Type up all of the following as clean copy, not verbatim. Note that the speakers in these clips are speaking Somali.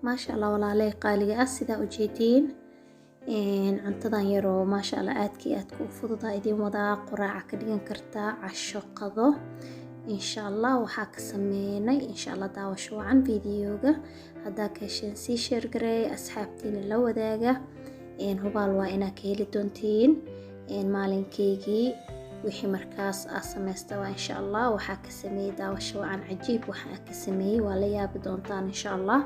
Maasha Allah, walaalay qaaliga ah, sidaa ujeediin cuntadan yaroo, maasha Allah, aadka iyo aadka u fududaa idiin wadaa. Quraaca ka dhigan kartaa, casho, qado, insha Allah. Waxaa ka sameynay, insha Allah, daawasho wacan. Videoga haddaa ka hesheen, sii share gareey, asxaabtiina la wadaaga. Hubaal waa inaa ka heli doontiin. Maalinkeygii wixii markaas aa sameysta waa, insha Allah, waxaa ka sameeyey. Daawasho wacan. Cajiib waxaa ka sameeyey, waa la yaabi doontaan, insha Allah.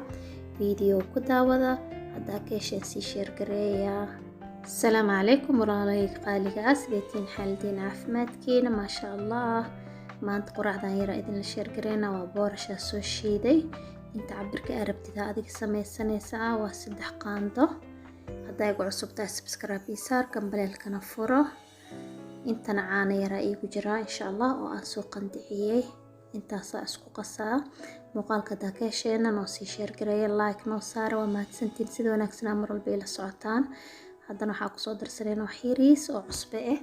Video ku daawada, haddaa ka hesheen sii share gareeya. Asalaamu calaykum, walaalayga qaaliga ah. Sideetiin xaaladiin, caafimaadkiina? Maasha Allah, maanta quraacdan yaraa idinla share gareyna. Waa boorashaa soo shiiday. Inta cabirka aa rabtida adiga sameysanaysaa. Waa 3 qaando. Haddaa igu cusub tahay, subscribe ii saar, gambaleelkana furo. Intana caano yaraa iigu jiraa, insha Allah, oo aan soo qandiciyey. Intaasaa isku qasaa. Muuqaalka haddaa ka hesheena, noo sii share gareeya, like noo saara. Waa mahadsantiin sida wanaagsanaa mar walba ila socotaan. Haddana waxaa kusoo darsanayna wax yariis oo cusbe ah.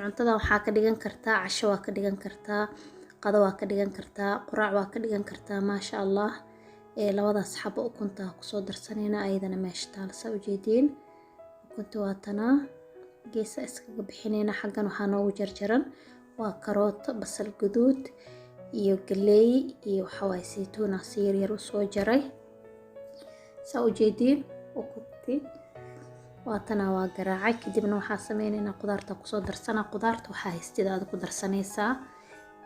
Cuntada waxaa ka dhigan kartaa casho, waa ka dhigan kartaa qado, waa ka dhigan kartaa quraac, waa ka dhigan kartaa, maasha Allah. Labadaas xabo ukunta kusoo darsanayna, ayadana meesha taala, saa ujeediin. Ukunta waa tanaa, geesa iskaga bixinayna. Xaggan waxaa noogu jarjaran waa karooto, basal guduud iyo galeey iyo waxawaaye saytuun si yaryar usoo jaray, saa ujeediin. Ukunti waa tanaa, waa garaacay. Kadibna waxaa sameynaynaa qudaarta kusoo darsana. Qudaarta waxaa haystida aad ku darsanaysaa.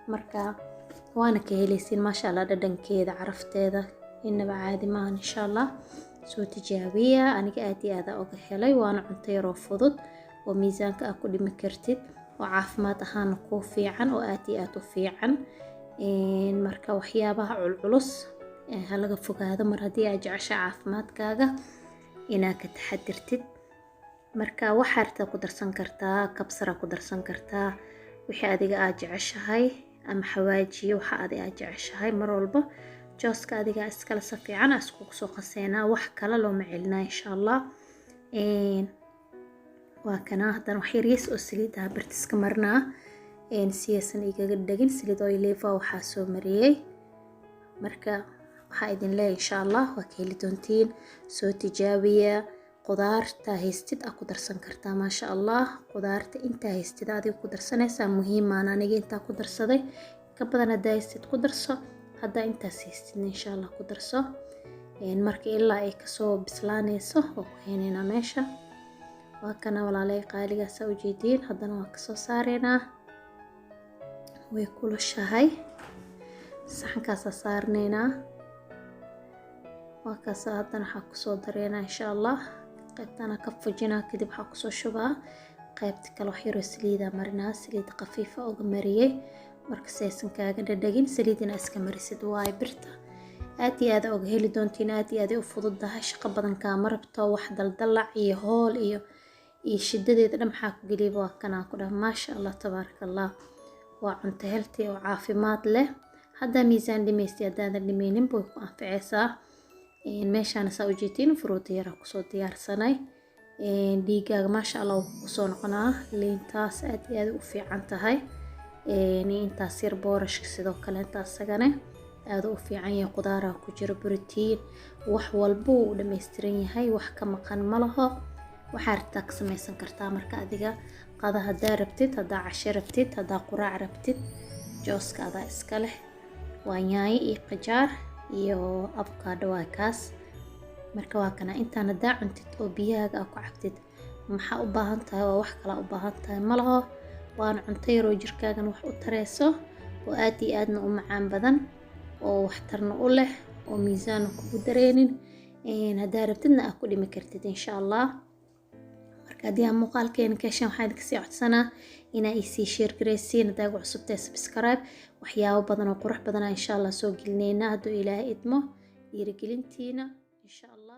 Marka waana ka helaysiin, maasha Allah, dhadhankeeda, carafteeda inaba caadi maahan. Insha Allah soo tijaabiya. Aniga aad iyo aada uga helay. Waana cunto yaroo fudud oo miisaanka aad ku dhimi kartid, oo caafimaad ahaana kuu fiican, oo aad iyo aad u fiican. Marka waxyaabaha culculus ha laga fogaado mar haddii aad jecesha caafimaadkaaga inaad ka taxadirtid. Marka waxaa rabtaa ku darsan kartaa, kabsara ku darsan kartaa, wixii adiga aad jeceshahay, ama xawaajiyo, waxa adiga aad jeceshahay. Mar walba jooska adiga iskale. Si fiican iskugu soo qaseynaa, wax kale looma celinaa, insha Allah. Waa kana. Haddana wax yariis oo saliid ah birtiska marinaa si aysan igaga dhegin. Saliid olive waxaa soo mariyey. Marka waxaa idin leeyahay, insha Allah waa ka heli doontiin, soo tijaabiya. Qudaarta haystid aa ku darsan kartaa, maasha Allah. Qudaarta intaa haystid adiga ku darsanaysaa, muhiimaan. Aniga intaa ku darsaday, ka badan haddaa haystid ku darso, haddaa intaas haystidna, insha Allah, ku darso. Marka ilaa ay kasoo bislaanayso waa ku haynaynaa meesha. Waa kana, walaalay qaaligaasa, ujeediin. Haddana waa kasoo saareynaa, way kulushahay. Saxankaasaa saarneynaa, waa kaasa. Haddana waxaa kusoo dareynaa, insha Allah, qaybtana ka fujinaa. Kadib waxaa kusoo shubaa qaybta kale. Wax yaroo saliida marinaa, saliid khafiifa uga mariyey. Marka saysan kaaga dhadhagin, saliid inaa iska marisid waayo birta. Aad iyo aad uga heli doontiin, aad iyo aad ay u fududahay. Shaqo badan kaama rabto, wax daldalac iyo hool iyo shidadeeda dhan maxaa ku geliyaba. Waa kanaa ku dhah, maasha Allah, tabaaraka Allah. Waa cunto healthy oo caafimaad leh. Haddaa miisaan dhimaystay, haddaadan dhimayninba, way ku anficaysaa. Meeshaana, saa ujeetiin, fruuta yaraa kusoo diyaarsanay. Dhiigaaga, maasha Allah, wuu kusoo noqonaa. Liintaas aad iyo aad u fiican tahay. Intaas yar boorashka sidoo kale inta asagane aad u fiican yahay. Qudaaraha ku jiro, borotiin, wax walba wuu u dhammaystiran yahay, wax ka maqan ma laho. Waxaa rabtaa ka samaysan kartaa. Marka adiga qada haddaa rabtid, haddaa casho rabtid, haddaa quraac rabtid, jooska adaa iska leh. Waa yaanyo iyo qajaar iyo avocado, waa kaas. Marka waa kana. Intaan haddaa cuntid oo biyahaaga aa ku cabtid, maxaa u baahan tahay? Waa wax kalaa u baahan tahay ma laho. Waana cunto yaroo jirkaagan wax u tareyso, oo aad iyo aadna u macaan badan, oo waxtarna u leh, oo miisaanna kugu dareenin, haddaa rabtidna aad ku dhimi kartid, insha Allah. Marka haddii aan muuqaalkeena ka heshaan, waxaan idinka sii codsanaa inaa isii share garaysiin. Haddaa igu cusubtahay, subscribe. Waxyaabo badan oo qurux badanaa, insha Allah, soo gelineynaa hadduu Ilaahay idmo. Dhiirigelintiina, insha Allah.